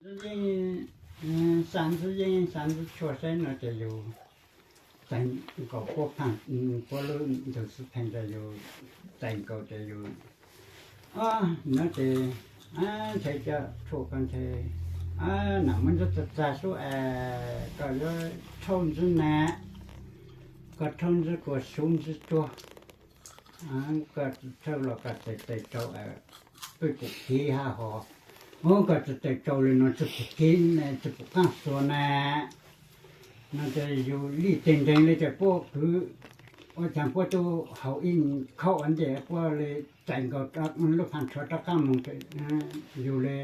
Yeej xa ntxwb yeeb xa ntxwb tshuaj saib no ces yus txais nkaus puab phaaj, puab lub ntug xwb pheej ces yus txais nkaus ces yus, o, no ces, ntshe cov tshuaj ko ntshe, nam muab ntxwb txag txag sub es koj yuav rhaub ntxwb na, koj rhaub ntxwb kua sub ntxwb tuag, koj tsi rhaub los koj txais txais rau peb pum kiv hab hos, koj tsi txais rau li no tsi pum kiv, tsi pum qaab xuas na. No ces yus lij teg nreeg li ces puab kwv, ua caag puab tub haus ib khaub ua ntej puab li txais nkaus lub phaaj tshuav rov qaab moog, yus li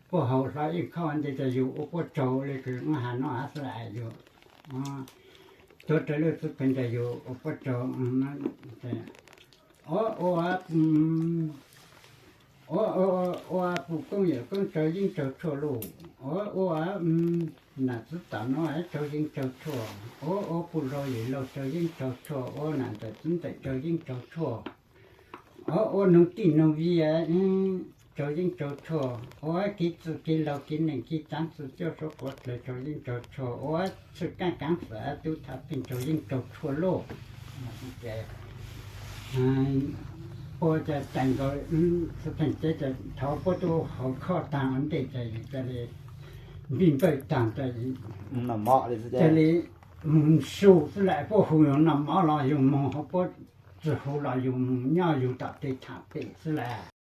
puab haus hlo ib khaub ua ntej ces yus ua puab tsaug li kws muab has no hab xwb yus tuav rawv lub xwb pheej ces yus ua puab tsaug. Ua, ua, ua pum koob yawm koob tsaug yeeb tsaug tshuaj lauj. Ua, ua nam txiv tam no tsaug yeeb tsaug tshuaj. Ua, ua pum laug yawm laug tsaug yeeb tsaug tshuaj. Ua nam ntxawm txiv ntxawm tsaug yeeb tsaug tshuaj. Ua, ua noog tij noog viv tsaug yeeb tsaug tshuaj. Ua kev txwj kev laug kev neeg kev tsaav txwj cuab suav puav dlawg tsaug yeeb tsaug tshuaj. Ua txwj kaab kaav xwm tub thav pheej tsaug yeeb tsaug tshuaj lauj. Puab ca txais nkaus xwb pheej ces thov puab tub haus khaub taag ua ntej ces yus ca li npij npawj taag ces ca li moog su xwb lawm. Puab hu yus noj mov los yus moog, puab tsi hu los yus moog nyob yus tom tej thaam pem xwb lawm.